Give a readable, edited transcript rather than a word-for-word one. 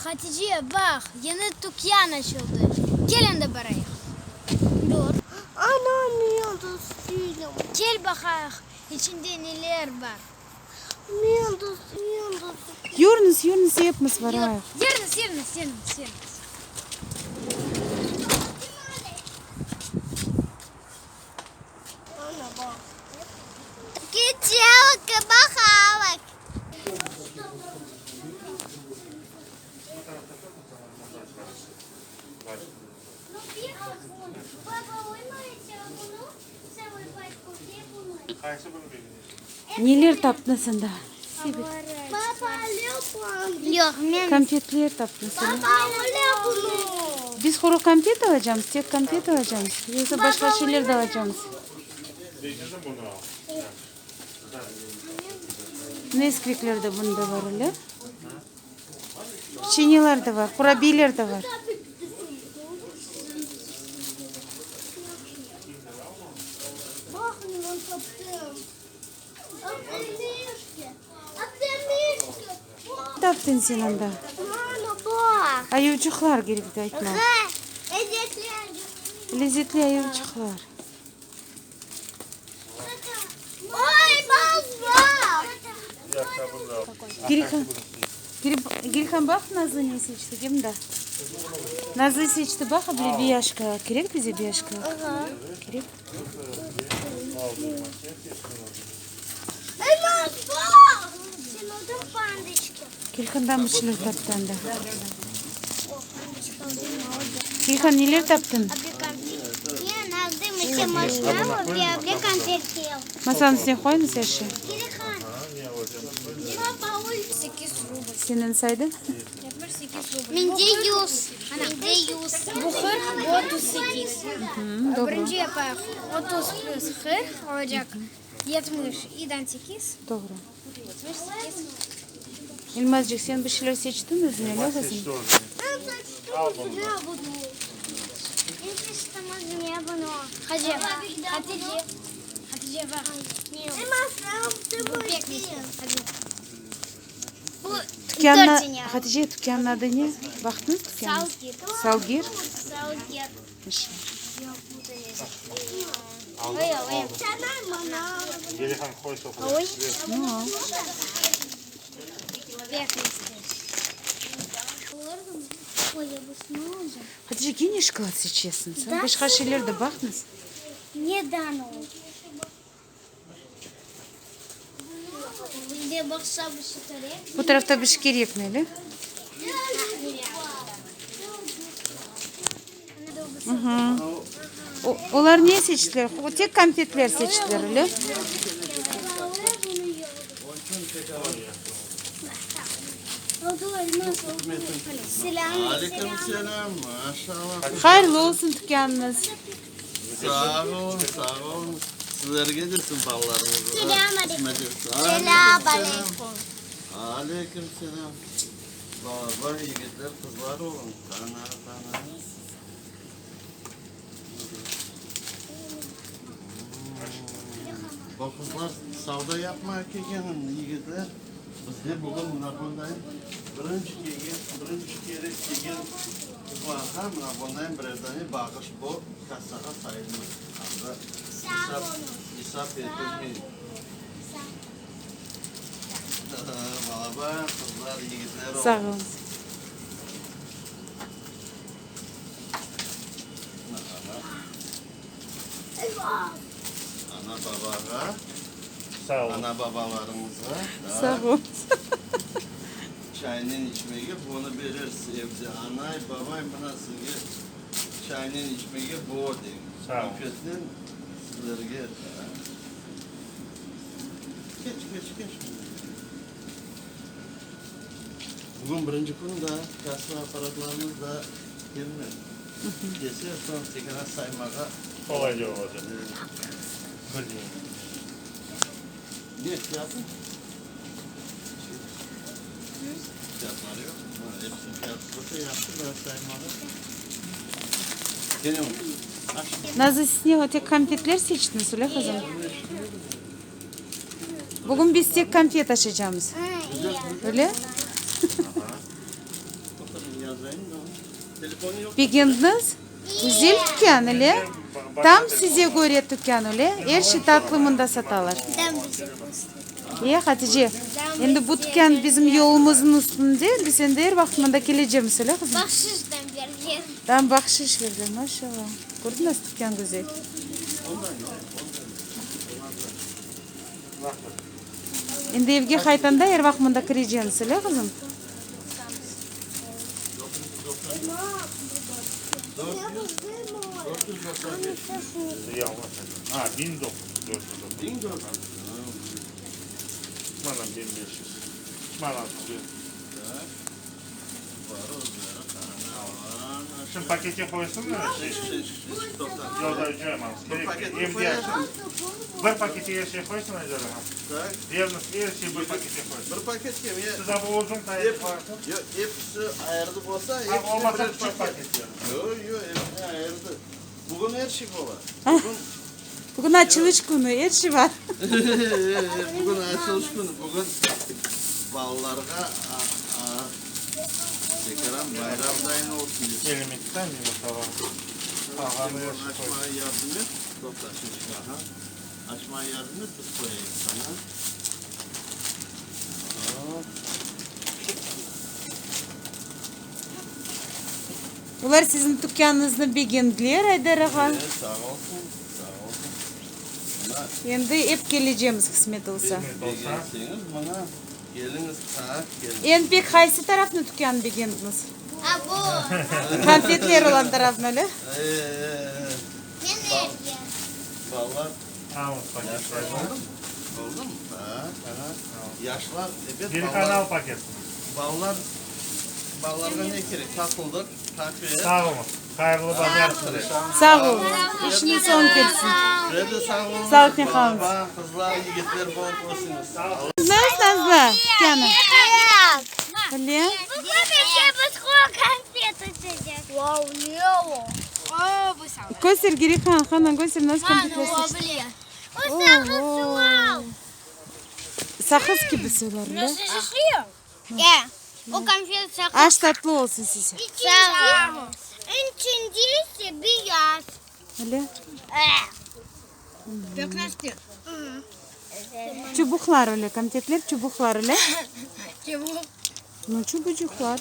Hatice, baq, yañı tükân açıldı. Kel anda barayıq. Dur. Ana, men de isteyim. Kel baqayıq, içinde neler bar. Men de, men de. Yürüñiz, yürüñiz, epimiz barayıq. Yürüñiz, yürüñiz, yürüñiz, yürüñiz. Ana, baq. Keçeyik, baqayıq. Neler taptıñız anda? Sebet. Konfetler taptıñız, öyle? Biz quru konfet alacamız, tek konfet alacamız, yoqsa başqa şeyler de alacamız? Neskvikler de bunda bar, öyle? Peçenyeler de bar, qurabiyler de bar. Ne taptıñ sen anda? Ayuvçıqlar kerek de aytma. Lezetli ayuvçıqlar. Gülhan, baq, Nazlı ne seçti, de mında. Nazlı seçti, baq, bile biyaşka. Kerek bize biyaşka? Kerek. Gülhandan bir şeyler taptı anda. Gülhan, neler taptıñ? Masanıñ üstüne qoyıñız er şey. Seniñ saydı? Mende yüz. Mende yüz. Bu qırq, bu 38. Doğru. Birinci yapayıq. 30 plüs 40 olacaq 70 idan sekiz. Doğru. 78. Elmazcıq, sen bir şeyler seçtiñ özüñe, ne qızım? Hatice, Hatice, Hatice baq. Bu pek Hatice. Tükânnı, Hatice, tükânnıñ adı ne? Baqtıñız tükânnı? Salgir. Salgir? Salgir. Hatice, kene şokolad seçesiñ sen? Başqa şeyler de baqıñız. Neden o? Bu tarafta bir şey kerekmi, öyle? Olar ne seçtiler? Tek konfetler seçtiler, öyle? Aleyküm selâm, maşallah. Hayırlı olsun tükânıñız. Sağ olun, sağ olun. Sizlerge de sizin balalarıñızğa Selâm qısmet etsin. Selâm aleyküm. Aleyküm selâm. Balaban yigitler, qızlar olun. Qana, qana. Bu qızlar savda yapmaya kelgen yigitler. Bizde bugün mına bunday birinci kelgen, birinci kere kelgen qızlarğa mına bunday birer dane bağış bu kassağa sayılmay. Anda esap, esap etilmey. Balaban qızlar, yigitler Sağ olun. Ana babağa, ana babalarıñızğa Sağ ol. çaynen içmege bunı berersiz evde. Anay, babay, mına sizge çaynen içmege bu deñ. Konfetnen sizlerge. Keç, keç, keç. Bugün birinci kün da, kassa apparatlarımız da kelmedi. Kelse, soñ tekrar saymağa. Qolayca olacaq. Ne fiyatı? Fiyatları yoq. Hepsiniñ fiyatı bolsa yahşı, da saymağa. Kene aç. Nazlı, siz ne, tek konfetler seçtiñiz, öyle qızım? Bugün biz tek konfet aşacamız. Öyle? Begendiñiz? Güzel tükân, öyle? Tam size köre tükân, öyle? Er şey tatlı mında satalar. E, Hatice, endi bu tükân bizim yolumıznıñ üstünde, biz endi er vaqıt mında kelecemiz, öyle, qızım? Bahşıştan bergen. Tam bahşış bergen, maşallah. Kördiñ, nasıl tükân güzel. Endi evge qaytanda er vaqıt mında kirecemiz, öyle, qızım? Bugün açılış künü, er şey bar. Bugün açılış künü, bugün balalarğa tekaran bayram dayın olsun dep. Açmağa yardım et, toqta, şimdi, aha. Açmağa yardım et, biz qoyayıq sana. Olar siziñ tükânıñıznı begendiler, Aydar ağa. Evet, sağ olsun, sağ olsun. Mına. Endi ep kelecemiz, qısmet olsa. Begenseñiz, mına, keliñiz, taa, keliñiz. Eñ pek qaysı tarafnı tükânı begendiñiz? A, bu. Konfetler olan tarafnı, öyle? E, Men erge. Balalar, yaşlar oldu mı? Oldu mu? Taa, taa. Yaşlar, ebet, balalar. Balalar, balalarğa ne kerek? Tatlılıq, konfet. Sağ oluñ. Hayırlı bazar size. Sağ oluñ. İşiñiz oñ kelsin. Size de sağ oluñ. Sağlıqnen qalıñız. Bala, qızlar, yigitler bolıp ösüñiz. Nasıl, Nazlı, tükânı? Öyle? Köster, Girihan, qana, köster, nasıl konfetler seçti. Oho! Saqız kibi soylar, da? Aş tatlı olsun size. Öyle? Çubuqlar öyle, konfetler çubuqlar öyle? Nu, çubuçıqlar.